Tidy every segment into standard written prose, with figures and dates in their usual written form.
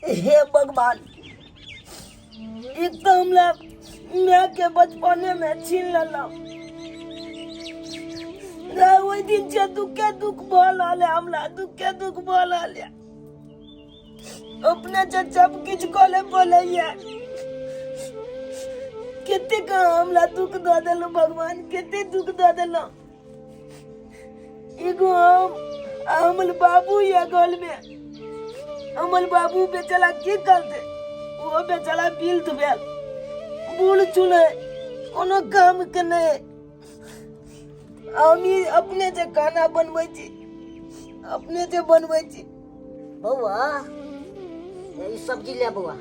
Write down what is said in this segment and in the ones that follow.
हे भगवान, एक तऽ हमरा माय के बचपने में छीन लेलहुँ। रे ओहि दिन से दुखे दुख भऽ रहल है हमरा, दुखे दुख भऽ रहल है। अपने से सब किछु कऽ बोलैया। कतेक हमरा दुख दऽ देलहुँ भगवान, कते दुख दऽ देलहुँ। एगो हम आ हमर बाबू या घर में, हमर बाबू बेचारा की करते? वो बेचारा बिल भेल बूढ़ चुन है, कोनो काम के नहीं। हम ही अपने से खाना बनबै छी, अपने से बनबै छी। बौआ, ई सब्जी ले बौआ।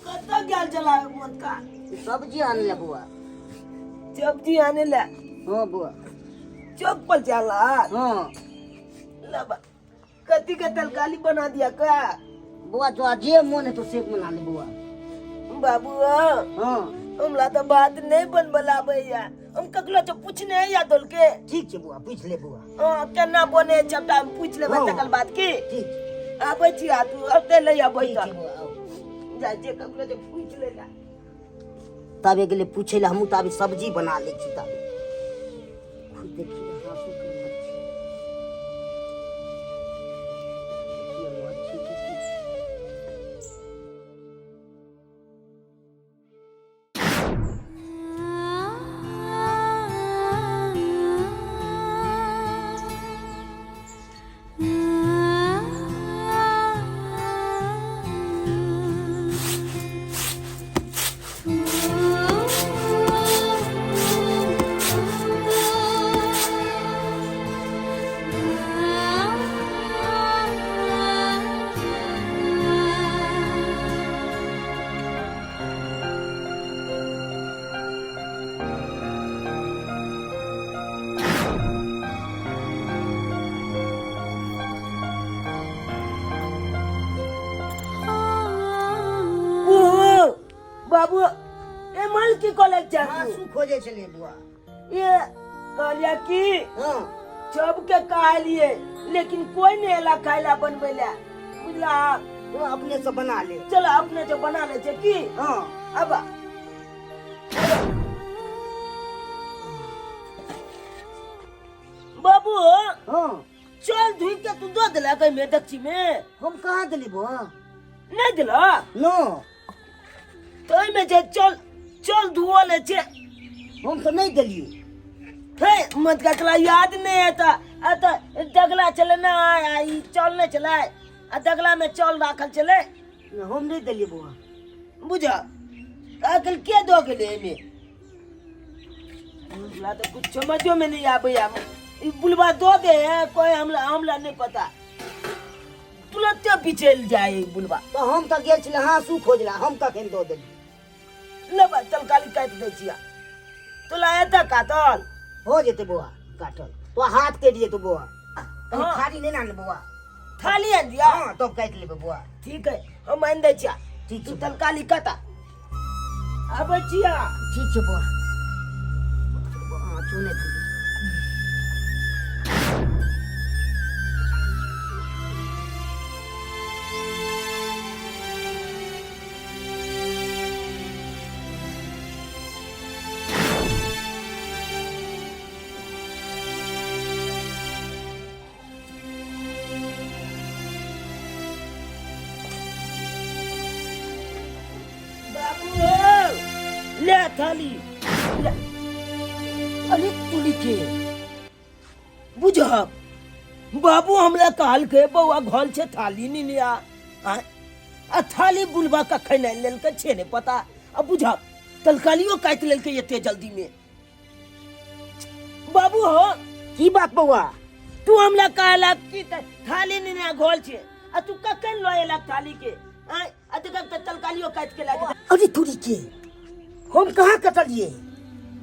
कतऽ गेल छला मोनका? ई सब्जी आन ले बौआ। सब्जी आने ले? हाँ बौआ। चौक पर जाला? हाँ। लबा, कथी के तरकारी बना दिया का? बौआ, जो जे मन है तो से बना ले बौआ। बाबू। हाँ। हमरा तो बात नहीं बनबल आबैया, हम ककरो से पूछने या दोल के। ठीक छै बौआ, पूछ ले बौआ। हाँ, केना बने सबटा हम पूछ लेबै। हाँ। तकर बाद की? ठीक छै। आबै छी आ तू अबते ले आबै। ठीक छै बौआ, आउ। जाइ छियै ककरो से पूछ ले ला। ताबे गेलै पूछै लए, हमहूँ ताबे सब्जी बना लै छी। ताबे खुद देखिए हाँसू केम्हर छै। देखिए एम्हर छै कि की। ओ बाबू, ए माल की कॉलेज जा? हाँसू खोजे छलियै बुआ। ये कहलिया की? हाँ। सबके कहलिए लेकिन कोई नहीं एला खाइला बनबै ला, बुझला? तो अपने से बना ले। चल, अपने से बना ले छै की? हाँ। अब बाबू। हाँ। चल धुई के तू दो दिला कहीं में दक्षी में? हम कहाँ दिली बुआ? नहीं दिला? नो। तो में जे चल चल धुआ ले छे। हम तो नहीं दिलियो। हे मत का चला, याद नहीं है तो आ तो दगला चले ना, आ ई चल नहीं चले, आ दगला में चल राखल चले। हम नहीं दिलियो बुआ। बुझा अकल के दो गेले एमे? बुलबा तो कुछ समझो में नहीं आवे। ई बुलबा दो दे है कोई, हमला हमला नहीं पता, तुरंत बिचल जाए ई बुलबा। तो हम तो गेल छलै हाँसू खोजला, हम कखन दऽ देलियै? लेबा, चल काली काटि दै छिया। तोला एतऽ काटल हो जेतै बौआ काटल, तो हाथ कटि जेतौ बौआ। कनि हाँ। थारी नहि ने बौआ? थाली आनि दिया? हाँ, तब काटि लेबै बौआ। ठीक है, हम आनि दै छिया। ठीक तू छै। तलकाली काटा, आबै छिया। ठीक छै बौआ। हाँ, चूने खाली। बाबू हो, ले थाली ले। अरे तुली के बुझब बाबू, हमरा कहलकै बौआ घल छै थाली नी लिया। आँय? आ थाली बुलबा कखन आनि लेलकै छै नहि पता। आ बुझब तलकालियो काटि लेलकै एते जल्दी में। बाबू हो। की बात बौआ? तू हमरा कहलक कि थाली नी घोल छै, आ तू कखन लऽ एलक थाली के? आँय, आ देखक तऽ तलकालियो काटि के लाग। अरे तुरी के, हम कहाँ कटलिए?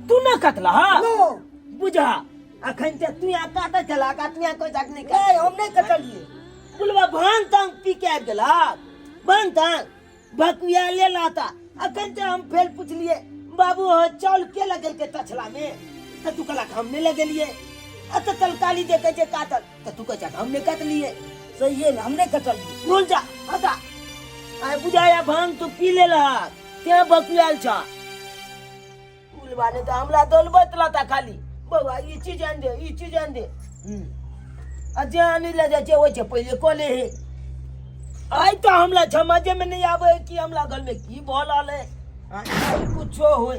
तू न कटला? हाँ। नो। बुझा, अखन ते तू यहाँ काटे चला का, तू यहाँ कोई जात नहीं नहीं, हम नहीं कटलिए। बुलवा भांग तांग पी के आबि गेला, भांग तांग भकुआ ले लाता। अखन ते हम फेर पुछलिए, बाबू हो चाउल के लगल के तछला में? त तू कहलक हम नहीं लगेलिए। आ त तलकाली देखे जे काटल त तू कह हम नहीं काटलिए। सही है, हम नहीं कटलिए। भूल जा, हटा। बुझाया भांग तू पी लेलहक तें बकुआल छ। उलबा नहि तऽ हमरा दौलबैत रहता खाली, बौआ ई चीज आनि दे, ई चीज आनि दे। आ जे आनि लए जाइ छै ओहि छै पहिले कऽ ले हे। आइ तऽ हमरा समझेमे नहि आबै कि हमरा घरमे की भऽ रहल है। कुछो होय,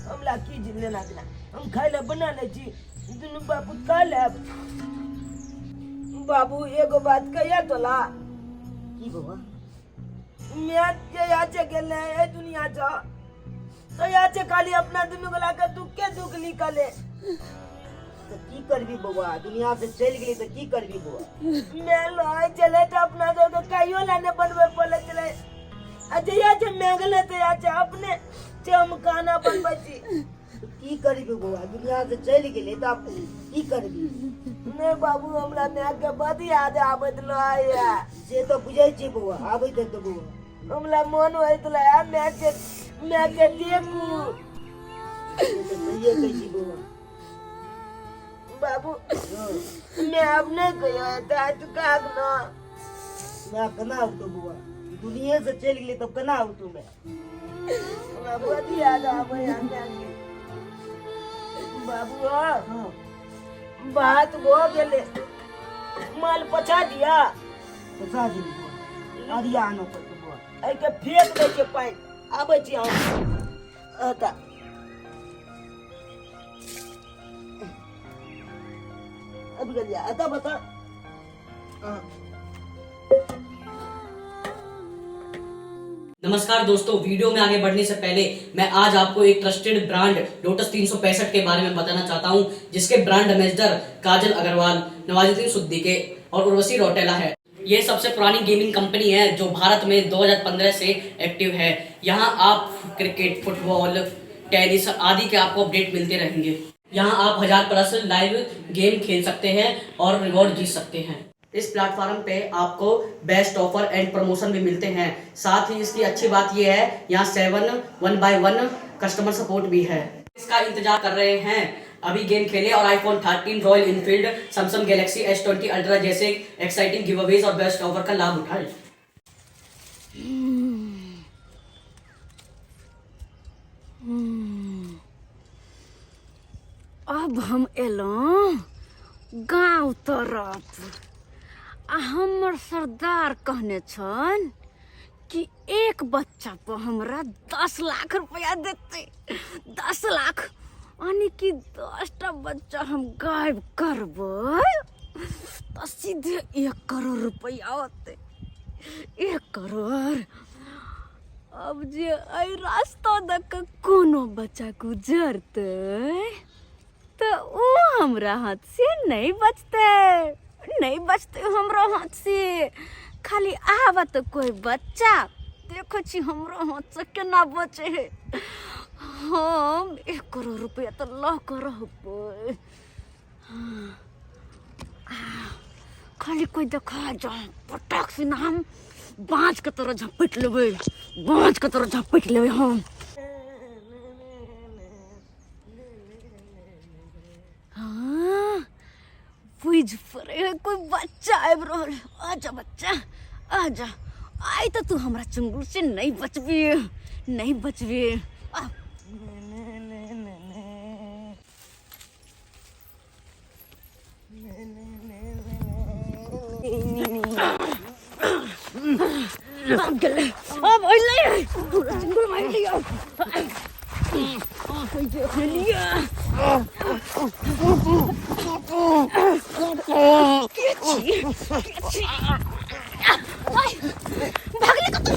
हमरा की लेना देना, हम खाय लए बना लै छी, दुनू बाबू खा लेब। बाबू एगो बात कहिया तोला? की बौआ? मैं जया से गेले ए दुनिया च तया से खाली अपना दुनू गला के दुख के दुख निकले। तो की करबी बौआ, दुनिया से चलि गेली तो की करबी बौआ? मैं लय चले तो अपना दो के कहियो ला ने बनवे पड़े चले, आ जया से मैं गेले तया से अपने से हम खाना बनबै छी। की करबी बौआ, दुनिया से चलि गेलै तऽ आब की करबी? नहि बाबू, हमरा माय के बड याद आबैत रहैया। से तऽ बुझै छियै बौआ, आबैत हेतौ बौआ। हमरा मन होइत रहै माय के, माय के देखू। से तऽ सहिए कहै छी बौआ। बाबू मैं आब नहि कहियो एतऽ तू काग न। माय केना औतौ बौआ, दुनिये से चलि गेलै तब केना औतौ माय? हमरा बड याद आबैया माय के। बाबू हँ। बात भऽ गेलै, माल पछा दिया। पछा दियौ बौआ, अरिया आनऽ पड़तौ बौआ। एहिके फेंक दै छियै पानि, आबै छी हम एतऽ। आबि गेलियै, एतऽ बता। नमस्कार दोस्तों, वीडियो में आगे बढ़ने से पहले मैं आज आपको एक ट्रस्टेड ब्रांड लोटस 365 के बारे में बताना चाहता हूं, जिसके ब्रांड एम्बेसडर काजल अग्रवाल, नवाजुद्दीन सिद्दीकी और उर्वशी रौटेला है। ये सबसे पुरानी गेमिंग कंपनी है जो भारत में 2015 से एक्टिव है। यहाँ आप क्रिकेट, फुटबॉल, टेनिस आदि के आपको अपडेट मिलते रहेंगे। यहाँ आप 1000 प्लस लाइव गेम खेल सकते हैं और रिवॉर्ड जीत सकते हैं। इस प्लेटफॉर्म पे आपको बेस्ट ऑफर एंड प्रमोशन भी मिलते हैं। साथ ही इसकी अच्छी बात यह है, यहाँ 7 1/1 कस्टमर सपोर्ट भी है। इसका इंतजार कर रहे हैं, अभी गेम खेले और iPhone 13, royal Enfield, Samsung Galaxy S20 ultra जैसे एक्साइटिंग गिव अवेज और बेस्ट ऑफर का लाभ उठाएं। अब हम एलहुँ गाँव तरफ आ हमर सरदार कहने छन कि एक बच्चा पर हमरा 10 लाख रुपया देतै। 10 लाख, यानी कि 10टा बच्चा हम गायब करबै तऽ सीधे 1 करोड़ रुपया होतै, 1 करोड़। अब जे एहि रास्ता दऽ कऽ कोनो बच्चा गुजरतै तऽ ओ हमरा हाथ से नहि बचतै, नहि बचतै हमरा हाथ से। खाली आबत कोई बच्चा, देखै छी हमरो हाथ से केना बचे है। हम 1 करोड़ रुपया तऽ लऽ कऽ रहबै। खाली कोई देखा जाए, पटक से ना हम बाँच के तरह झपटि लेबै, बाँच के तरह झपटि लेबै हम। हाँ, बुझि पड़े है कोई बच्चा आबि रहल है। आजा बच्चा, आजा, आइ तऽ तू हमरा चुंगुल से नहीं बचबी, नहीं बचबी। आ। आब गेलै, आब अइलै, पूरा चुंगुल मारि लिअ। कोई देख लिअ। के छी, के छी? आइ, भागले कतऽ,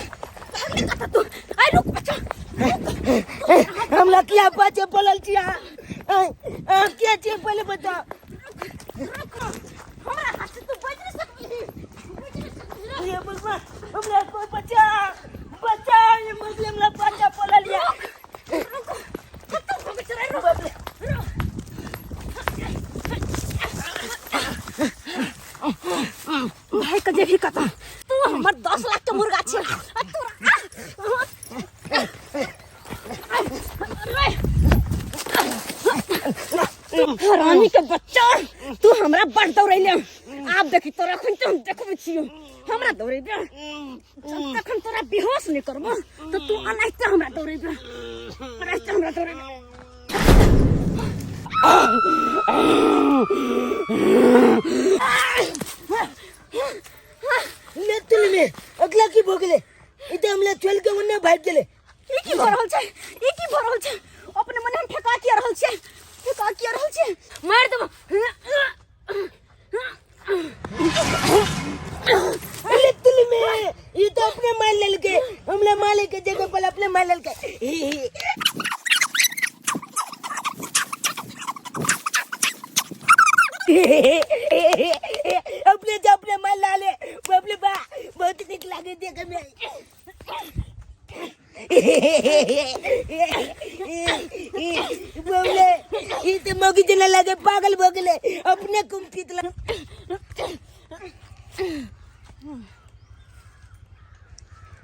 भागले कतऽ तू? आइ रुक बच्चा। हमरा किया बचे बोलल छी अहाँ? अहाँ के छियै पहिले बताउ। रुक, हमरा हाथ से तू बच नहीं सकबी, बच नहीं सकबी। ये भगवान, हमरा कोई बचा, बचा, ये मुस्लिम हमरा बचा बोलल या। रुक, कतऽ भागै छै रे? रुक, रुक। भाई के जेबही कतऽ तू? हमर 10 लाख के मुर्गा छै आ तोरा रे तू हरामी के बच्चा, तू हमरा बड़ दौड़ैले। आब देखी तोरा, अखन तो हम देखबै छियौ। हमरा दौड़ेबे तखन तोरा। बेहोश नहि करबो तऽ तू एनाहिते हमरा दौड़ेबे, एनाहिते हमरा दौड़ेबे। ले तुल में अगला की भो गेले ई त हमले चल के ओने भाग गेले। ई की भऽ रहल छै? ई की भऽ रहल छै? अपने मने हम फेका किया रहल छियै? फेका किया रहल छियै? मारि देबो। अरे तुल में ये तो अपने मार लेलके, हमले मारे के जगह पर अपने मार लेलके। अपने जो अपने मार लाले बाप रे बा, बहुत निक लागे देखे में। बोले ई तो मौगी जना लागे पागल भ गेले, अपने कुम्पित लग।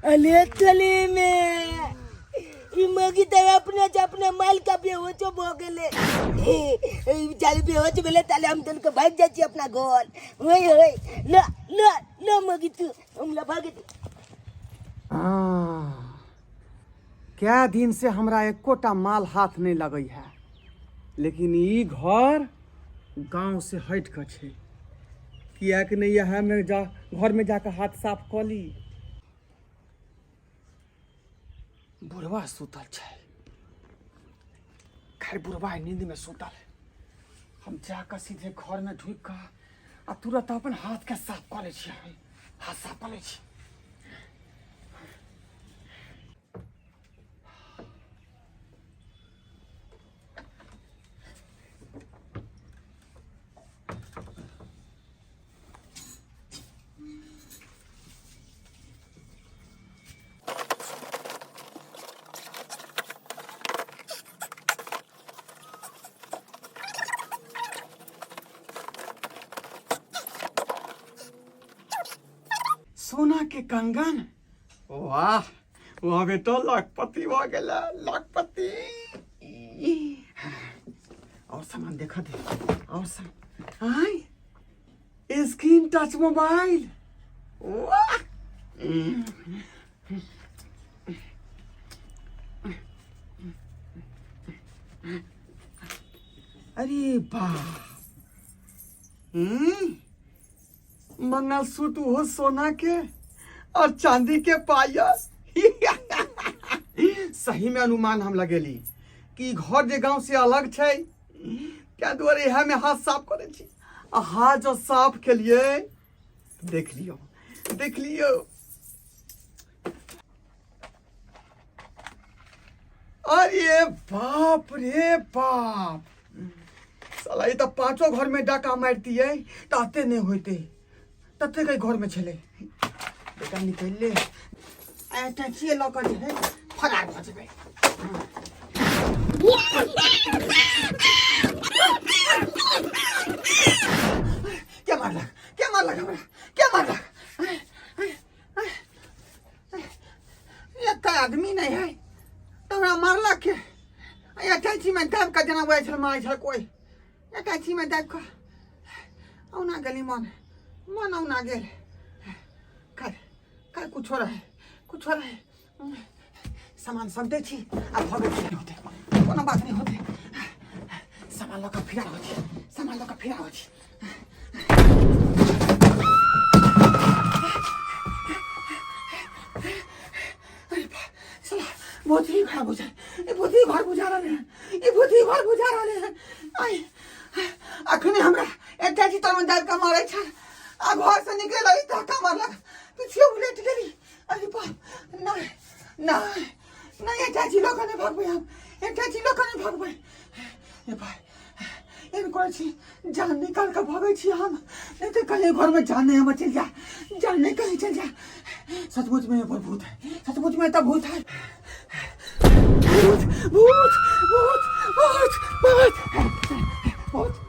अले चले में ई मौगी तो अपने से अपने माल का बेहोश भ गेले। चल बेहोश भेले ताले हम तन के भाग जाइ छी अपना घर। ओए ओए ल ल ल मौगी तू हम ल भाग। कै दिन से हमरा एकोटा माल हाथ नहीं लगै है, लेकिन ई घर गांव से हट के छै, किएक नहीं इएह में जा घर में जाके हाथ साफ कऽ ली। बुढ़वा सुतल छै, खैर बुढ़वा नींद में सुतल है। हम जाके सीधे घर में ढुकि कऽ आ तुरंत अपन हाथ के साफ कऽ लै छियै, हाथ साफ कऽ लै छी। सोना के कंगन, वाह वाह बेटा, लखपति हो गेला, लखपति। और सामान देखा दे, और सामान आय स्क्रीन टच मोबाइल, वाह। अरे बाप, मंगलसूत्र हो सोना के और चांदी के पायल। सही में अनुमान हम लगेली कि घर जे गांव से अलग छै, क्या दुआरे इएह में हाथ साफ करै छी। आ हाथ जो साफ केलिए देख लियो, देख लियो। अरे बाप रे बाप, साला ई तऽ पांचो घर में डाका मारतियै तऽ अते नहि होइते, तते के घर में छलै। बेटा निकलि ले, आ टैक्सी लऽ कऽ जे है फरार भऽ जेबै। के मारलक, के मारलक हमरा, के मारलक? एकटा आदमी नहीं है तऽ हमरा मारलक के? अटैची में दाबि कऽ जेना वएह छल मारै छल कोइ, अटैची में दाबि कऽ औना गेली, मन मन औना गेल। खैर खैर कुछो रहे कुछो रहे, सामान समटै छी आ भगै छी। होतै कोनो बात नहि होतै, सामान लऽ कऽ फिरा होइ छी, सामान लऽ कऽ फिरा होइ छी। अरे बा, साला भूतही घर बुझा, ये भूतही घर बुझा रहले हैं, ये भूतही घर बुझा रहले हैं। आइ अखने हमरा एकटा जी तर में दाबि कऽ मारै छल आ घर से निकले लगी धक्का मारलक, पिछियो उलटि गेली। अरे बा, नहीं नहीं नहीं, एकटा जी लऽ कऽ नहि भगबै हम, एकटा जी लऽ कऽ नहि भगबै। ए भाई एहन करै छी, जान निकाल कऽ भगै छी हम, नहीं तो कहीं घर में जान नहीं हमर चलि जा, जान नहीं कहीं चलि जा। सचमुच में पर भूत है, सचमुच में तो भूत है, भूत भूत भूत भूत भूत भूत।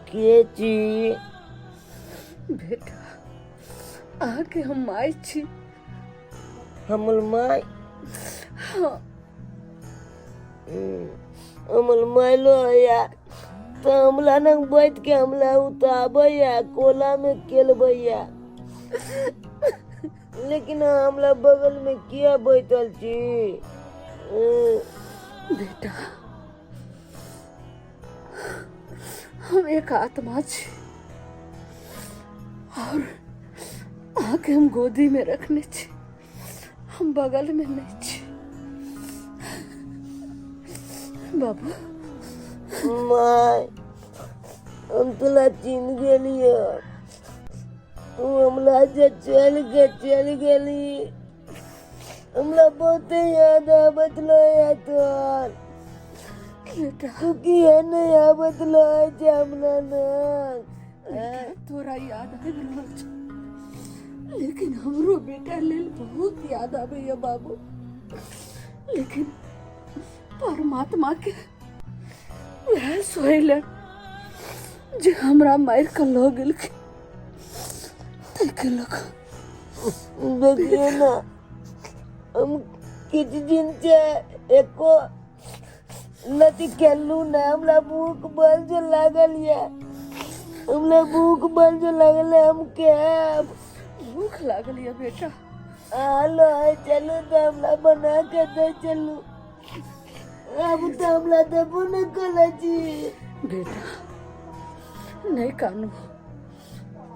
के छी? बेटा, अहाँके हम माय छी। हमर माय? हाँ। हमर मायलो या तऽ हमला नग बैठ के हमला उताबैया, कोला में खेलबैया, लेकिन हमला बगल में किया बैठल छी? बेटा, हम एक आत्मा छी और अहाँके हम गोदी में रखने छी, हम बगल में नहीं छी बाबू। माय, हम तोला चिन्ह गेलियै। तू हमरा से चल के चल गेली, हमरा बहुते याद आबत रहे तोहर। बेटा, तू किया नहीं आबत रहे छै हमरा लग? तोरा याद आबि रहल छौ, लेकिन हमरो बेटा लेल बहुत याद आबैया बाबू, लेकिन परमात्मा के वएह सोहेलन जे हमरा मारि कऽ लऽ गेलखिन, ताहिके लऽ कऽ। देखिए ना, हम किछु दिन से एको लती खेललू ना। हमरा भूख बल जो लागल ये, हमरा भूख बल जो लागल है, हम खायब। भूख लागल ये बेटा? हेलो, चलू तऽ हमरा बना के दे चलू। अब तऽ हमरा देबो न करै छी। बेटा, नहि कानू,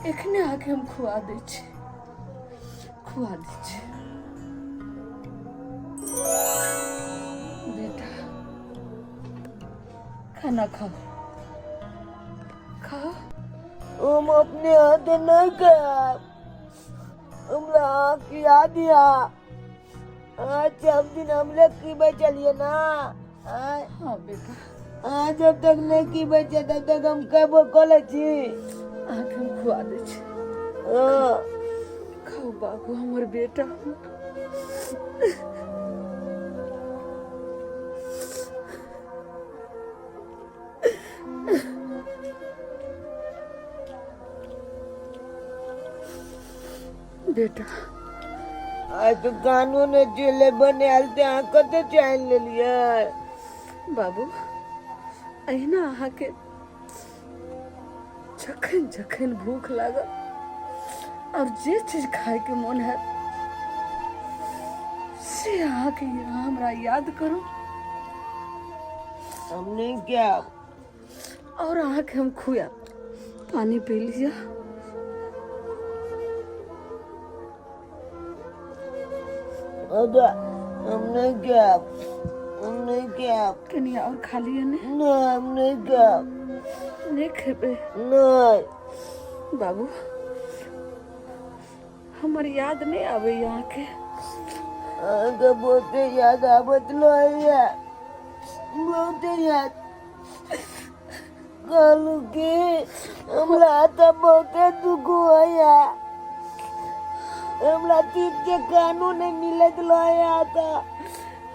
एखने आके हम खुआ दै छी, खुआ दै छी। बेटा, खाना खाओ, खाओ। हम अपने हाथ नहीं खायब। हमरा खिया दिया। आज हम दिन हमले की बचलिए ना? आय। हाँ बेटा। आ जब तक नहीं की बचे तब तक हम कबो कॉलेज छी। अहाँके हम खुआ दै छी। हाँ। खाओ बाबू, हमर बेटा। बेटा, आइ तो कानून जेले बनायल ते अहाँ कतऽ चालि लेलियै? बाबू, अहिना अहाँके जखन जखन भूख लागल और जे चीज खायके मोन हैत से अहाँके हमरा याद करू। हम नहीं खायब। और अहाँके हम खुआब। पानी पी लिअ। अदा, हम नहीं खायब, हम नहीं खायब। कनी और खा लिअ ने। नहीं, हम नहीं खायब। नहि खेबै? नहीं। बाबू, हमर याद नहि आबैया अहाँके? अहाँके बहुते याद आबत रहैया, बहुते याद। कहलू कि हमरा तऽ बहुते दुख होइया, हमरा ठीक के कानून नहीं मिलत रहैया तऽ।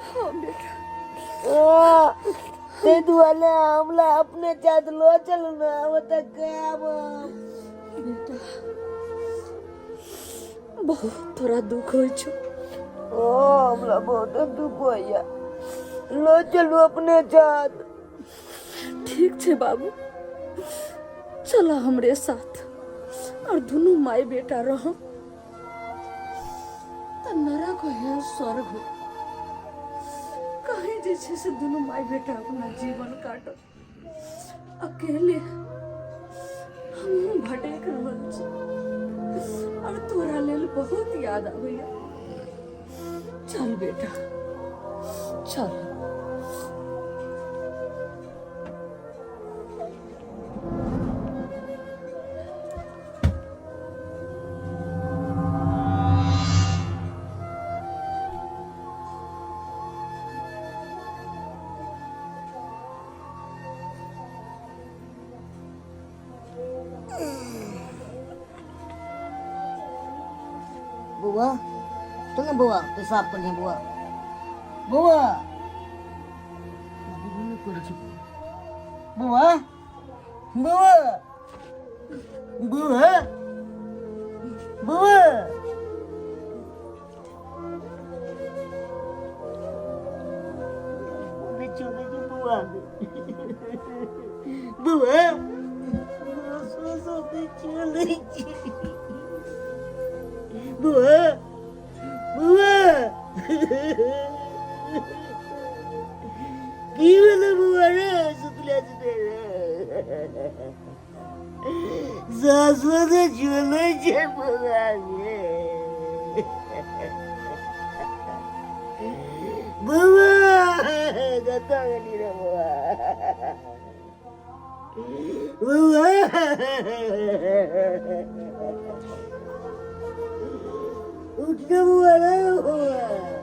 हाँ बेटा। हाँ, ताहि दुआरे हमरा अपने साथ लऽ चलू ने, ओतऽ खायब हम। बेटा, बहुत तोरा दुख होइ छौ। ओ हमरा बहुत दुख होइया, लऽ चलू अपने साथ। ठीक छै बाबू, चल हमरे साथ और दुनू माय बेटा रह तऽ नरक हो या स्वर्ग हो, कहीं जे छै से दुनू माय बेटा अपना जीवन काटब। अकेले हमहूँ भटक रहल छी और तोरा लेल बहुत याद आबैया। चल बेटा, चल। बौआ चल ने बौआ पेशाब कर लिहे बौआ बौआ करै छै बौआ बौआ बौआ बौआ चलै छै बौआ बौआ चलै छै बौआ बौआ की भेलै बौआ रे सुतले सुतले रे सासु तऽ चलै छै बौआ रे बौआ कतऽ गेली रे बौआ बौआ उठ रे बौआ रे बौआ।